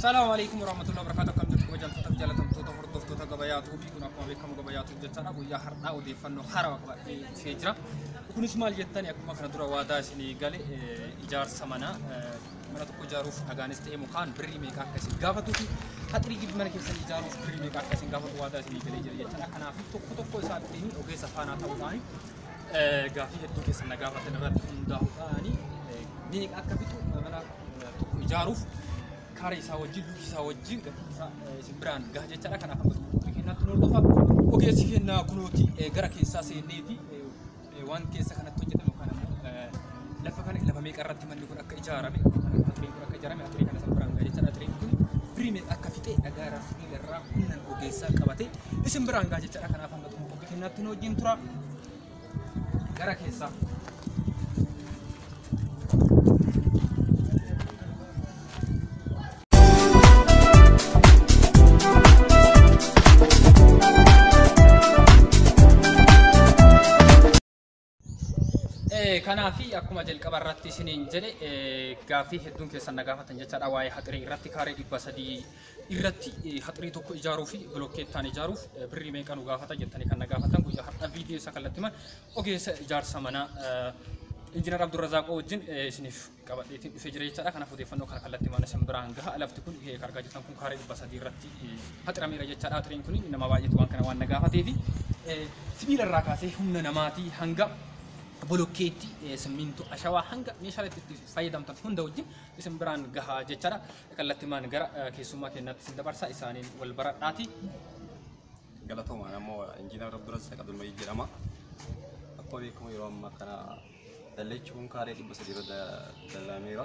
Salaamu alaikum warahmatullahi wabarakatuh. Akkam jirtu kabajamtoota fi jaalatamtoota hordoftoota gabayaa tuubii kun akkuma beekamu gabayaa tuubii jechaadha. Guyyaa har'aa odeeffannoo haarawaa qabadhee dhufee jira. Kunis maal jettani akkuma kana dura waadaa isinii gale ijaarsa manaa mana tokko ijaaruuf dhagaanis ta'e mukaan birrii meeqa akka isin gaafatuu fi haxirii gibbi mana keessan ijaaruuf birrii meeqa akka isin gaafatu waadaa isinii galee jira jechaadha. Kanaaf tokko tokko isaatiin ogeessa faanaa ta'uudhaan gaaffii hedduu keessan na gaafatan irratti hundaa'uudhaan meeqa akka fixu mana tokko ijaaruuf kaara isaa wajjin luki isaa wajjin gatii isaa isin biraan gaha jechaadha. Kanaaf akka qophii keenyaatti nu hordofa. Ogeessi keenya kunooti gara keessaa seenneeti waan keessa kanatti hojjetame yookaan ammoo lafa kana lafa meeqa irratti manni kun akka ijaarame haxiriin kun akka ijaarame haxirii kana isin biraan gaha jechaadha. Haxiriin kun birrii meeqa akka fixe dhagaa irraa sibiila irraa humnan ogeessaa qabate isin biraan gaha jechaadha. Kanaaf hanga xumura qophii keenyaatti nu wajjin tura. Gara keessaa. Kanaafi akkuma jalqaba irratti isiniin jedhe gaaffii hedduun keessan na gaafatan jechaadha waa'ee haxirii irratti kaaree 300 irratti haxirii tokko ijaaruu fi bilokkeettaan ijaaruuf birrii meeqa nu gaafata jettanii kan na gaafatan guyyaa har'a viidiyoo isa kallattiman ogeessa ijaarsa manaa Injiinar Abdurrazaaqoo wajjin isiniif qabadheetiin dhufee jira jechaadha. Kanaaf odeeffannoo kana kallattimaan isin biraan gaha. Lafti kun kan argaa jirtan kun kaaree 300 irratti haxirameera jechaadha. Haxiriin kun nama baay'eetu waan kana waan na gaafateefi sibiila irraa kaasee humna namaatii hanga bolokkeetti simmintoo ashawaa hanga meeshaalee itti fayyadamtan hunda wajjin isin biraan gahaa jechaadha. Kallattimaan gara keessummaa keenyaatti isin dabarsa isaaniin wal baradhaati. Galatoomaa ammoo Injiinar Abdurrazaaq Abdulmajid jedhama. Akkuma beekamu yeroo ammaa kana dalleechi kun kaaree 300 irra dallameera.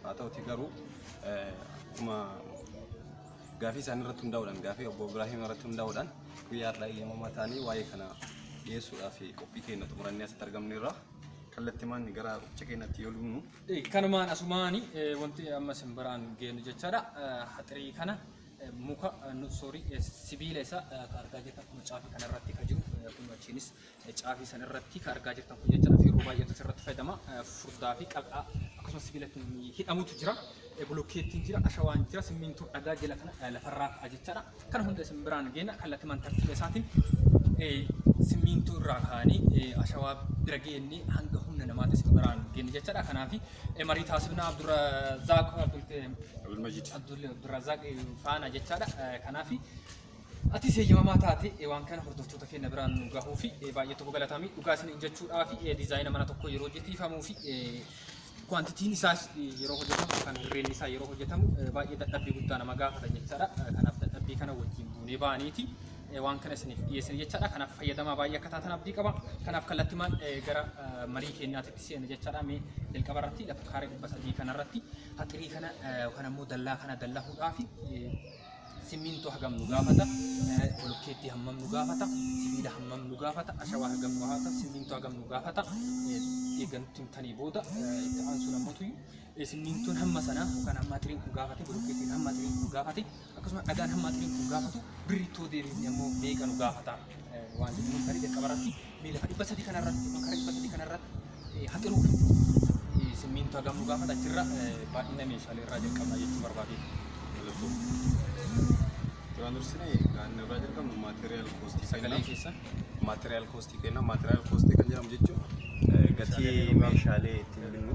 Haa ta'uti garuu akkuma gaafii isaanii irratti hundaa'uudhaan gaafii obbo Ibraahim irratti hundaa'uudhaan guyyaa har'aa eeyyamamaa ta'anii waa'ee kana dhiyeessuudhaaf qophii keenya xumurannee asitti argamneerra. Kallattimaan gara qophii keenyatti yoo lubnu. Kanumaan asumaani wanti amma isin biraan geenyu jechaadha. Haxirii kana muka sorry sibiila isaa kan argaa jirtan kun caafii kanarratti kan jiru kun achiinis caafii sanarratti kan argaa jirtan kun jechaadha. Feerroo baay'eetu asirratti fayyadama. Furdaa fi qal'aa akkasumas sibiila hidhamutu jira. Bolokkeettiin jira, ashawaan jira, simmintoo dhagaa jala kana lafarraa ka'a jechaadha. Kana hunda isin biraan geenya kallattimaan tartiiba isaatiin simmintoo irraa kaa'anii ashawaa bira geenne hanga humna namaatti isin biraan geenne jechaadha. Kanaaf marii taasifnaa Abdurrazaaq Abdurrazaaq faana jechaadha. Kanaaf ati eeyyamamaa taate waan kana hordoftoota keenya biraan nu gahuu fi baay'ee tokko galatami dhugaa isin jechuudhaa fi diizaayina mana tokko yeroo hojjetifamuu fi kwaantitiin isaas yeroo hojjetamu kan hirreenni isaa yeroo hojjetamu baay'ee dadhabbii guddaa nama gaafata jechaadha. Kanaaf dadhabbii kana wajjin buunee ba'aniiti waan kana isiniif dhiyeessan jechaadha. Kanaaf fayyadamaa baay'ee akka taatan abdii qaba. Kanaaf kallattimaan gara marii keenyaatti seena jechaadha. Mee jalqaba irratti lafa kaaree 300 kanarratti haxirii kana yookaan ammoo dallaa kana dallahuudhaa fi simmintoo hagam nu gaafata, bolokkeettii hammam nu gaafata, sibiila hammam nu gaafata, ashawaa hagam nu gaafata, simmintoo hagam nu gaafata. Eegantu tanii booda itti aansuun ammoo simmintoon hamma sanaa yookaan hamma haxiriin kun gaafate, bolokkeettiin hamma haxiriin kun gaafate, akkasuma dhagaan hamma haxiriin kun gaafatu birriittoo deebifne ammoo meeqa nu gaafata waan jedhu tarii jalqaba irratti mee lafa 300 kanarratti yookaan karaa 300 kanarratti haxiruuf simmintoo hagam nu gaafata achirra baay'ina meeshaalee irraa jalqabna jechuu barbaade. Duraan dursinee kan irraa jalqabnu maatiriyaal koostii sagalee keessa. Maatiriyaal koostii kenna. Maatiriyaal koostii kan jedhamu jechuun gatii meeshaalee ittiin binnu.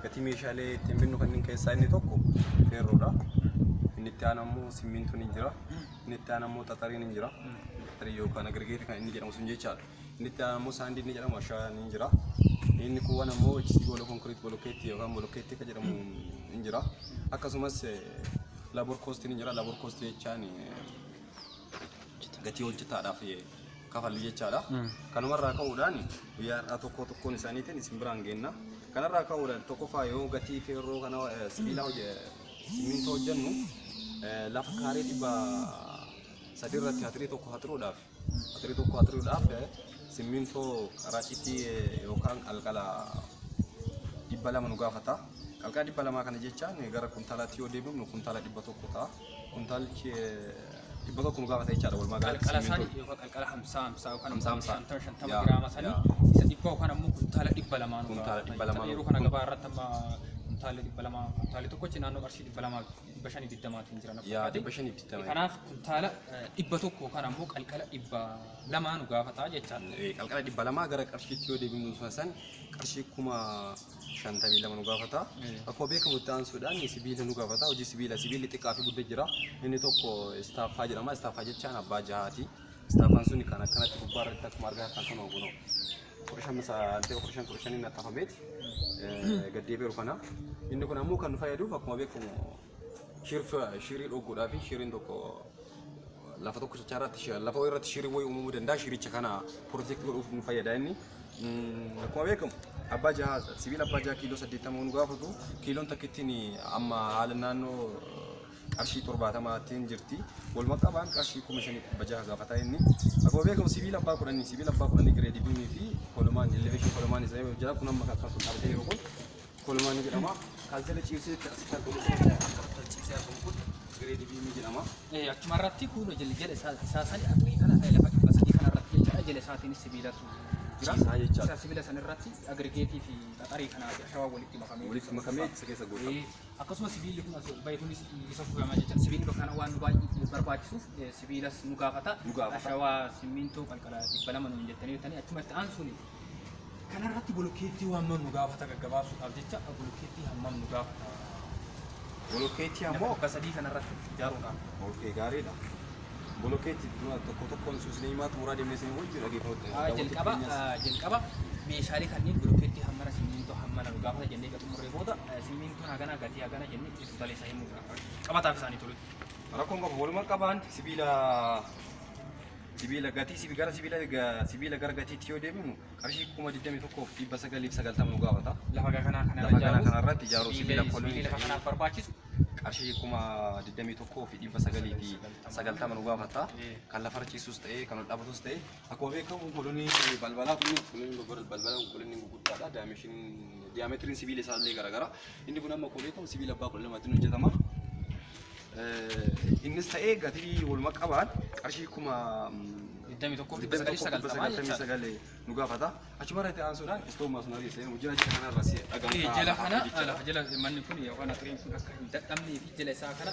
Gatii meeshaalee ittiin binnu kanneen keessaa inni tokko feerroodha. Inni itti aanu ammoo simmintoon ni jira. Inni itti aanu ammoo xaxariin ni jira. Xaxarii yookaan agirgeetii kan inni jedhamu sun jechaadha. Inni itti aanu ammoo saandii inni jedhamu ashaan ni jira. Inni kuuwwan ammoo HC booloo konkiriit bolokkeettii yookaan bolokkeettii kan jedhamu ni jira. Akkasumas laabor koostiin ni jira. Laabor koostii jechaan gatii hojjetaadhaaf kafalli jechaadha. Kanumarraa ka'uudhaan guyyaa har'aa tokko tokkoon isaaniitiin isin biraan geenna. Kanarraa ka'uudhaan tokkoffaa yoo gatii feerroo kana sibiila simmintoo hojjennu lafa kaaree 300 irratti haxirii tokko haxiruudhaaf simmintoo qaraacitii yookaan qalqala 200 nu gaafata. Qalqala 200 kana jechaan gara kuntaalaatti yoo deebifnu kuntaala 100 ta'a. Kuntaalchi 100 nu gaafata jechaadha walumaa galatti. Qalqala isaanii yookaan qalqala hamsaa hamsaa yookaan hamsaa hamsaa 50 50 giraama sanii isa dhibba yookaan ammoo kuntaala 200 nu Kuntaala gaafata. 200 Yeroo kana gabaa irratti amma kuntaala 200 kuntaalli tokkochi naannoo qarshii 200 520 jira. Yaa 520. Kanaaf kuntaala 100 kan ammoo qalqala 200 nu gaafata jechaadha. Qalqala 200 gara qarshiitti yoo deebinu san qarshii 52,000 nu gaafata. Akkuma beekamu itti aansuudhaan sibiila nu gaafata. Hojii sibiila sibiilli xiqqaa fi guddaa jira. Inni tokko istaaffaa jedhama. Istaaffaa jechaan abbaa jahaati. Istaaffaan sun kan akkanatti gubbaa irratti akkuma argaa jirtan kan oguno. 15 saantee 15 15 nattafameeti gaddeebi'u kana. Inni kun ammoo kan nu fayyaduuf akkuma beekamu shirii dhogguudhaa fi shiriin tokko lafa tokko chachaarratti lafa irratti shirii wayii uumamuu danda'a. Shiricha kana protect godhuuf nu fayyada inni. Akkuma beekamu abbaa jaha sibiila abbaa jaha kiiloo 80 nu gaafatu. Kiiloon takkittiin amma haala naannoo qarshii 70tiin jirti. Walumaa qabaan qarshii 5,600 gaafata inni. Akkuma beekamu sibiila abbaa 10 sibiila abbaa 10 gireedii biimii fi kolomaan elevation kolomaan isa jira kun amma kan dhaabbatee jiru kun kolomaan jedhama. Kan jala ciibsee asitti argamu kun ciibsee argamu kun gireedii biimii jedhama. Achuma irratti kun jala isaa sani atirii kana lafa 300 kana irratti jechaadha. Jala isaatiin sibiilatu jira. Ciisaa jechaadha. Sibiila san irratti agrigeetii fi xaxarii kanaa fi ashawaa walitti makamee Walitti makamee isa keessa guutama. Akkasuma sibiilli kun as bahe kunis isa fuudhama jechaadha. Sibiilli bakka kana waan nu baay'ee barbaachisuuf sibiilas nu gaafata. Nu gaafata. Ashawaa simmintoo qalqala 200 nuun jettanii jettanii achumatti aansuun kanarratti bolokkeettii hammam nu gaafata gaggabaabsuudhaaf jecha bolokkeettii hammam nu gaafata. Bolokkeettii ammoo 300 kanarratti ijaaruudhaaf. Okei gaariidha. Bolokkeettii tokko tokkoon suusnee himaa xumuraa deemnee isin wajjin dhaggeeffatu. Jalqaba meeshaalee kanneen bolokkeettii hammana simmintoo hammana nu gaafata jennee xumurree booda simmintoon hagana gatii hagana jennee itti tolee himuu qabataaf isaanii tolutti. Rakkoon qabu walumaa qabaan sibiila gatii gara sibiila gara gatiitti yoo deemnu qarshii 21,990 nu gaafata. Lafa kanaa kanarratti ijaaruuf sibiila kolonii lafa kanaaf barbaachisu qarshii 21,990 nu gaafata. Kan lafa ciisus ta'ee kan ol dhaabbatus ta'ee akkuma beekamu kolonii balbalaa kun kolonii balbalaa kun kolonii gurguddaadha. Diyaameetiriin sibiila isaallee garaagara. Inni kun amma akkuma beekamu sibiila abbaa 12tiin hojjetama. Innis ta'ee gatii walumaa qabaan qarshii 21,999 nu gaafata. Achuma irratti aansuudhaan istoon maasoonarii isa jedhamu jira kanarra si dhagaan Jala kana lafa jala manni kun yookaan axiriin kun akka hin dadhabnee fi jala isaa kana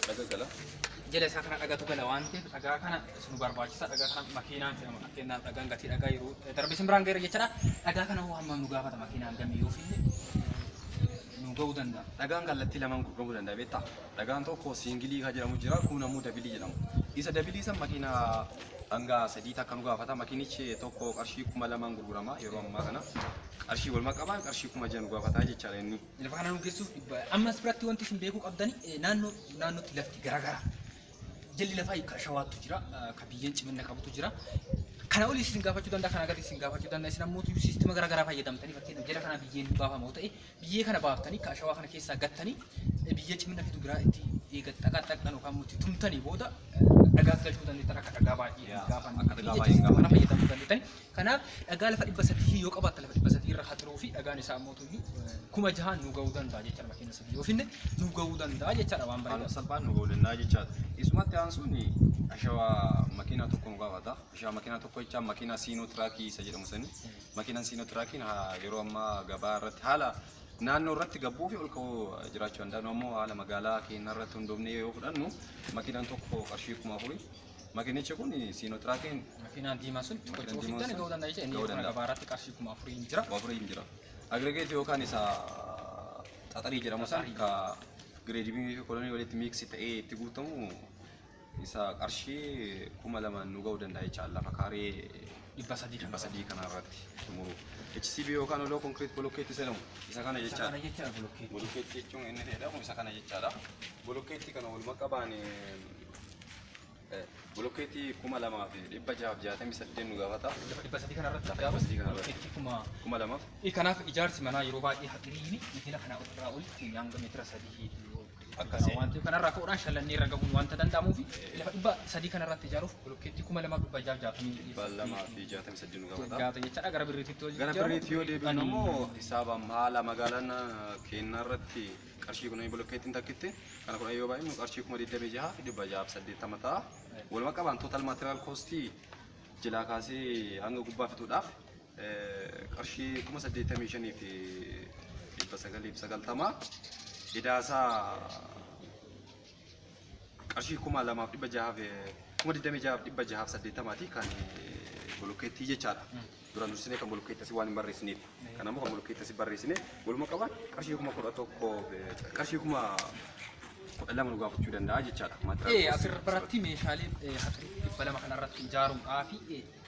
dhagaa gala. Jala isaa kana dhagaatu gala waan ta'eef dhagaa kana nu barbaachisa. Dhagaa kana makiinaan fe'ama. Fakkeenyaaf dhagaan gatii dhagaa yeroo darbe simbiraan gaheera jechaadha. Dhagaa kana hoo hammam nu gaafata makiinaan gamii yoo finne nu ga'uu danda'a. Dhagaan kallattii lamaan gurguramuu danda'a beektaa? Dhagaan tokko siingilii kan jedhamu jira kun ammoo dabilii jedhamu. Isa dabilii san makiinaa hanga 3 takka nu gaafata. Makiinichi tokko qarshii 2,000 gurgurama yeroo ammaa kana. Qarshii walumaa qabaan qarshii 6,000 nu gaafata jechaadha inni. Lafa kana nu geessuuf ammas biratti wanti isin beekuu qabdani naannootti lafti garaagara. Jalli lafaa ka ashawaattu jira, ka biyyeen cimina qabutu jira. Kana olii isin gaafachuu danda'a, kana gadi isin gaafachuu danda'a. Isin ammoo siistima garaagaraa fayyadamtanii fakkeenyaaf jala kana biyyeen baafamu ta'e biyyee kana baaftanii ka ashawaa kana keessaa gattanii biyyee cimina fidu biraa itti xaqaxaqxan yookaan itti tumtanii booda dhagaa galchuu dandeettan akka dhagaa baay'ee gaafanne Akka dhagaa baay'ee kana fayyadamuu dandeettani. Kanaaf dhagaa lafa 300 yoo qabaatte lafa 300 irra haxiruu fi dhagaan isaa ammoo 6,000 nu ga'uu danda'a jechaadha. Makiina 3 yoo finne nu ga'uu danda'a jechaadha waan bareedaa. Salphaan nu ga'uu danda'a jechaadha. Isumatti aansuun ashawaa makiinaa tokko nu gaafata. Ashawaa makiinaa tokko jechaan makiinaa siinoo tiraakii isa jedhamu sani. Makiinaan siinoo tiraakiin yeroo ammaa gabaa irratti haala naannoo irratti gabbuu fi ol ka'uu jiraachuu danda'u ammoo haala magaalaa keenya irratti hundoofnee yoo fudhannu makiinaan tokko qarshii 4,000. Makiinichi kun siinoo tiraakiin Makiinaan diimaa sun tokko fiddan ga'uu danda'a jecha inni yeroo gabaa irratti qarshii 4,000 jira. 4,000 jira. Agrigeetii yookaan isa xaxarii jedhamu san ka gireedii fi kolonii walitti miiksi ta'ee itti guutamu isa qarshii 2,000 nu ga'uu danda'a jecha lafa kaaree 300 300 kana irratti xumuru. HCB yookaan oloo konkiriit bolokkeetti jedhamu isa kana jechaadha. Isa kana jechaadha bolokkeetti. Bolokkeetti jechuun inni jedhamu isa kana jechaadha. Bolokkeetti kana walumaa qabaan bolokkeetti 2,668 nu gaafata. Lafa 300 kana irratti Lafa 300 kana irratti. bolokkeetti 2,000. Kanaaf ijaarsi manaa yeroo baay'ee haxiriin jala kana irraa olitti hanga meetira 3 Akkasii. Waan ta'eef kanarraa ka'uudhaan shallannee irra gahuun wanta danda'amuuf lafa 300 kanarratti ijaaruuf bolokkeetti 2,668 268 nu gaafata. Gaata jechaadha gara birriitti yoo Gara birriitti yoo deebinu ammoo hisaaba haala magaalaan keenyaa irratti qarshii kudhanii bolokkeettiin takkitti kana kudhan yoo baay'innu qarshii 26,680 ta'a. Walumaa qabaan total material koostii jalaa kaasee hanga gubbaa fixuudhaaf qarshii 85,990 idaasaa Qarshii 2,600 26,680 kan bolokkeettii jechaadha. Duraan dursinee kan bolokkeettii asii waan hin barreessineef. Kanaafuu kan bolokkeettii asii barreessine walumaa qabaan qarshii 11,000 qarshii 12,000 nu gaafachuu danda'a jechaadha. Asirra biratti meeshaalee haqii 200 kanarratti ijaaruudhaa fi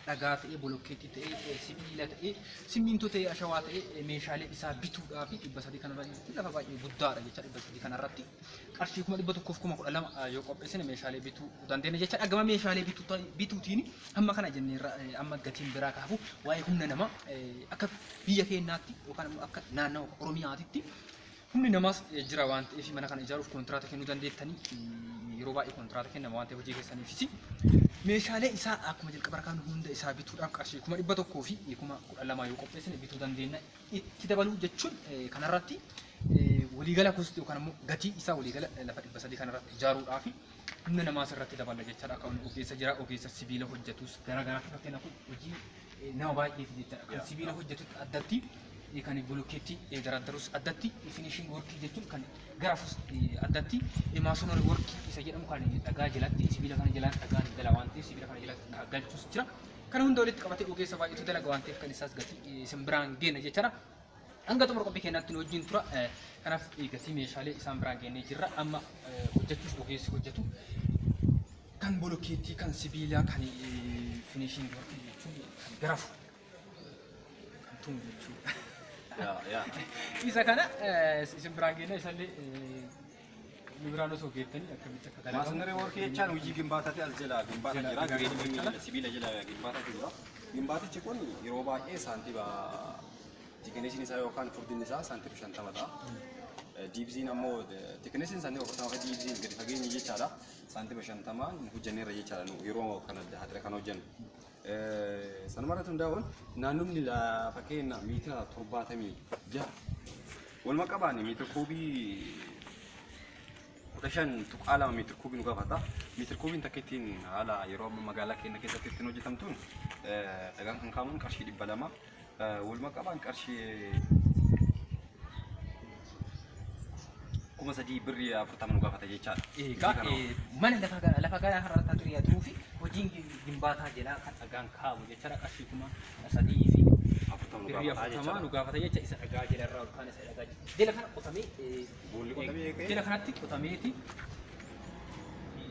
dhagaa ta'ee, bolokkeettii ta'ee, sibiila ta'ee, simmintoo ta'ee, ashawaa ta'ee meeshaalee isaa bituudhaa fi 300 kanarratti lafa baay'ee guddaadha jecha 300 kanarratti qarshii 112,000 yoo qopheessine meeshaalee bituu dandeenya jecha. Gama meeshaalee bituutiin hamma kana jenneerra amma gatiin biraa kaafu waa'ee humna namaa akka biyya keenyaatti yookaan immoo akka naannawa Oromiyaatitti humni namaas jira waan ta'eef mana kana ijaaruuf kontiraata kennuu dandeettanii yeroo baay'ee kontiraata kennama waan ta'eef hojii keessaniifis meeshaalee isaa akkuma jalqaba harkaan hunda isaa bituudhaaf qarshii 112,000 yoo qopheessine bituu dandeenya. Itti dabaluu jechuun kanarratti waliigala kosti yookaan immoo gatii isaa waliigala lafa 300 kanarratti ijaaruudhaaf humna namaas irratti dabala jechaadha. Akka ogeessa jira, ogeessa sibiila hojjetus garaagaraatti fakkeenyaaf hojii nama baay'eeti jechaadha. Kan sibiila hojjetutti addatti kan bolokkeettii dardarus addatti finishing workii jechuun kan garafus addatti masonry workii isa jedhamu kan dhagaa jalatti sibiila kana jalaan dhagaan gala waan ta'eef sibiila kana jalatti galchus jira. Kana hunda walitti qabatee ogeessa baay'eetu dalaga waan ta'eef kan isaas gatii isin biraan geenya jechaadha. Hanga xumura qophii keenyaatti nu wajjin tura. Kanaaf gatii meeshaalee isaan biraan geenyee jirra. Amma hojjechuuf ogeessi hojjetu kan bolokkeettii, kan sibiilaa, kan finishing workii jechuun kan garafu kan tumu jechuudha. Isa kana isin biraan geenya isallee nu biraan osoo geettanii akkamitti akka dalagamu. Masonry workii jechaan hojii gimbaataati as jala gimbaata jira. Sibiila jala gimbaataatu jira. Gimbaatichi kun yeroo baay'ee saantiba thicknessiin isaa yookaan furdinni isaa saantiba 50 ta'a. Depthiin ammoo thicknessiin saantiba 40 fi depthiin gadi fageenyi jechaadha. Saantiba 50 hojjenneerra jechaadha nu yeroo kana hadira kana hojjennu. Sanuma irratti hundaa'uun naannofni lafa keenya meetira 76 walumaa qabaan meetira kuubii 15.2 meetira kuubii nu gaafata. Meetira kuubiin takka ittiin haala yeroo amma magaalaa keenya keessatti ittiin hojjetamtuun dhagaan kan kaa'amuun qarshii 200 walumaa qabaan qarshii 3,000 birrii 40 nu gaafata jechaadha. Egaa mana lafa kana har'a xiriyatuu fi hojiin gimbaataa jalaa kan dhagaan kaa'amu jechaadha qarshii 3,000 fi 40 nu birrii gaafata 40 jechaadha. nu gaafata jecha isa dhagaa jalarraa yookaan isa dhagaa jala kana qotamee Boolli qotamee jala kanatti qotameeti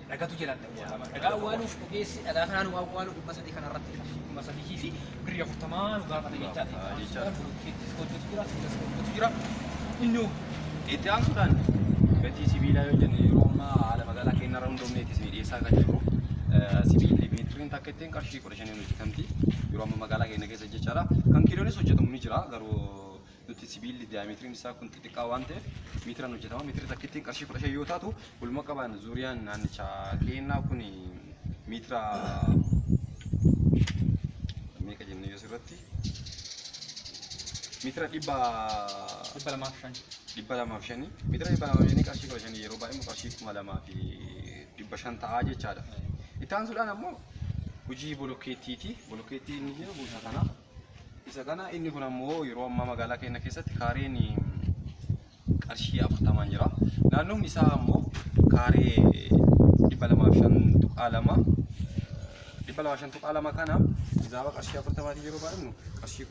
dhagatu jalaan awwaalama. Dhagaa awwaaluuf ogeessi dhagaa kanaan awwaalu 300 kanarratti qarshii 3,000 fi birrii 40 nu gaafata jechaadha. Bolokkeettis hojjetu jira, sibiilas hojjetu jira. Inni Itti aansuudhaan gatii sibiilaa yoo jenne yeroo ammaa haala magaalaa keenya irra hundoofneeti isin dhiyeessaa kan jirru. Sibiilli meetiriin takka ittiin qarshii 15 hojjetamti. Yeroo ammaa magaalaa keenya keessa jechaadha. Kan kiiloonis hojjetamu ni jira garuu nuti sibiilli diyaameetiriin isaa kun xixiqqaa waan ta'eef meetiraan hojjetama. Meetira takka ittiin qarshii 15 yoo taatu walumaa qabaan zuuriyaan naannicha keenyaa kun meetira meeqa jennee yoo sirratti meetira 205. 205 meetira 205 qarshii 15 yeroo baay'ee qarshii 2,500 ta'aa jechaadha. Itti aansuudhaan ammoo hojii bolokkeettiiti. Bolokkeettii inni jiru isa kana. Isa kana inni kun ammoo yeroo ammaa magaalaa keenya keessatti kaareen qarshii 40 jira. Naannoon isaa ammoo kaaree 205.2 205.2 kana hisaaba qarshii 40 yeroo baay'innu qarshii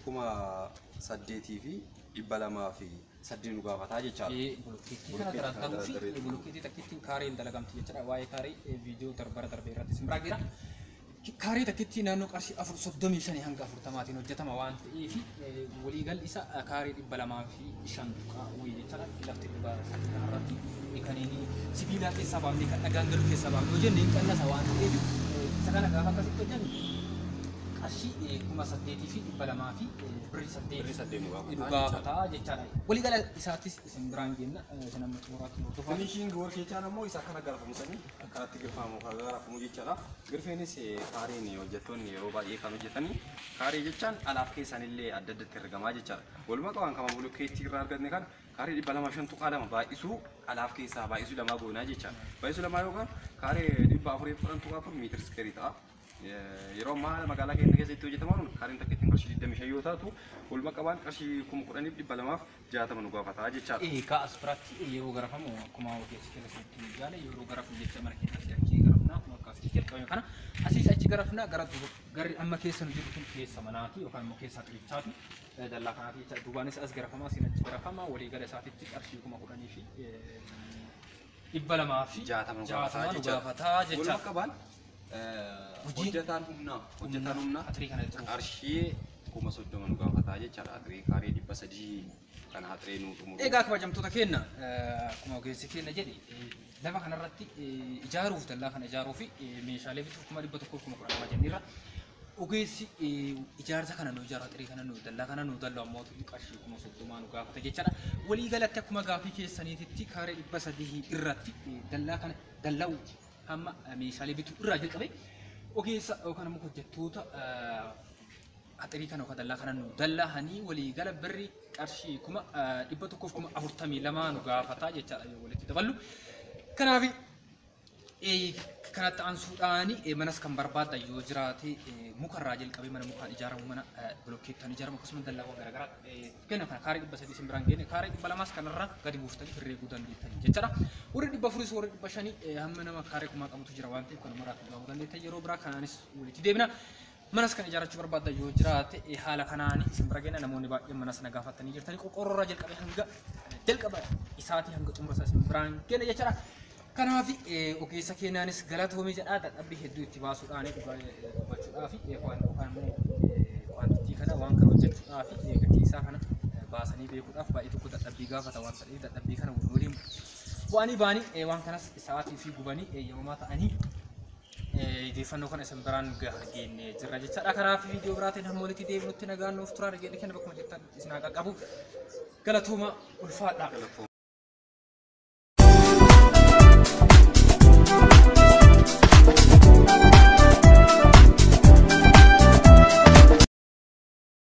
8,208 nu gaafataa jechaadha. Bolokkeettii kana dardaruu fi bolokkeettii takkittiin kaareen dalagamti jechaadha. Waa'ee kaaree viidiyoo darbara darbee irratti isin biraa jira. Kaaree takkittii naannoo qarshii 435 hanga 40 hojjetama waan ta'eef waliigalli isa kaaree 205 tuqaa wayii jechaadha. Lafti 300 kanarratti kan inni sibiilaa keessaa baafnee kan dhagaan galu keessaa baafnee hojjenne hin qannasa waan ta'eef isa kana gaafa akkasitti hojjennu qarshii 8,200 fi birrii 8 nu nu gaafataa jechaadha. Waliigala isaattis isin biraan geenna isin amma xumuraatti hordofaa. Finishing work jechaan ammoo isa akkana garafamu sanii akkanatti girfamu kan garafamu jechaadha. Girfeenis kaareen hojjettoonni yeroo baay'ee kan hojjetanii kaaree jechaan alaaf keessaan illee adda addatti argamaa jechaadha. Walumaa qabaan kama bolokkeettii irraa arganne kan kaaree 205.2 baay'isuu alaaf keessaa baay'isuu lamaa goonaa jechaadha. Baay'isuu lamaa yookaan kaaree 410.4 meetira iskeerii ta'a. Yeroo ammaa haala magaalaa keenya keessatti hojjetamaa jiru kaareen takka ittiin qarshii 25 yoo taatu walumaa qabaan qarshii 10,260 nu gaafataa jechaadha. Egaa as biratti yeroo garafamu akkuma ogeessi keessa isinitti yaale yeroo garafu jecha mana keessatti jalqabame kana asiis achi garafna gara garri amma keessa nu jiru kun keessa manaati yookaan immoo keessa xirichaati. Dallaa kanaati jecha duubaanis as garafama asiin achi garafama walii gala isaatitti qarshii 10,260 nu gaafataa jecha. Walumaa qabaan hojjetaan humnaa Atirii kana xumuruuf. Qarshii 30,000 nu gaafataa jechaadha. Atirii kaaree 300 kan haxiree nu xumuru. Egaa kabajamtoota keenya akkuma ogeessi keenya jedhe lafa kanarratti ijaaruuf dallaa kana ijaaruu fi meeshaalee bituuf 112,000 jenneerra. Ogeessi ijaarsa kana nu ijaaru haxirii kana nu dallaa kana nu dallu ammoo qarshii 30,000 nu gaafata jechaadha. Walii galatti akkuma gaafii keessaniititti kaaree 300 irratti dallaa kana dalla'u hamma meeshaalee bituu irraa jalqabe ogeessa yookaan immoo hojjettoota haxirii kana yookaan dallaa kana nu dallahanii walii gala birri qarshii 142,000 nu gaafata jechaadha yoo walitti daballu. Kanaaf kanatti aansuudhaan manas kan barbaaddan yoo jiraate mukarraa jalqabee mana mukaan ijaaramu mana bilokkeettaan ijaaramu akkasumas dallaawwan garaagaraa kenna kana kaaree 300 isin biraan geenye kaaree 200 kanarra gadi buuftanii herreeguu dandeettan jechaadha. Warri 400 warri 500 hamma nama kaaree 1000 qabutu jira waan ta'eef kanumarraa tilmaamuu dandeettan yeroo biraa kanaanis walitti deebina. Manas kan ijaarrachuu barbaaddan yoo jiraate haala kanaan isin bira geenna namoonni baay'een mana sana gaafatanii jirtanii qorqoorroorraa jalqabee hanga jalqaba isaatii hanga xumura isaa isin biraan geenye jechaadha. Kanaaf ogeessa keenyaanis galatoomii jedhaa dadhabbii hedduu itti baasuudhaan dhugaa dubbachuudhaaf yookaan immoo kwaantitii kana waan kana hojjechuudhaaf gatii isaa kana baasanii beekuudhaaf baay'ee tokko dadhabbii gaafata waan ta'eef dadhabbii kana waliin bu'anii baanii waan kanas sa'aatii fi gubanii eeyyamamaa ta'anii odeeffannoo kana isin biraan geenye jirra jechaadha. Kanaaf viidiyoo biraatiin hamma walitti deebinutti nagaan nuuf turaa dhageenye kenna bakkuma jirtan isin haa qaqqabu. Galatooma ulfaadha.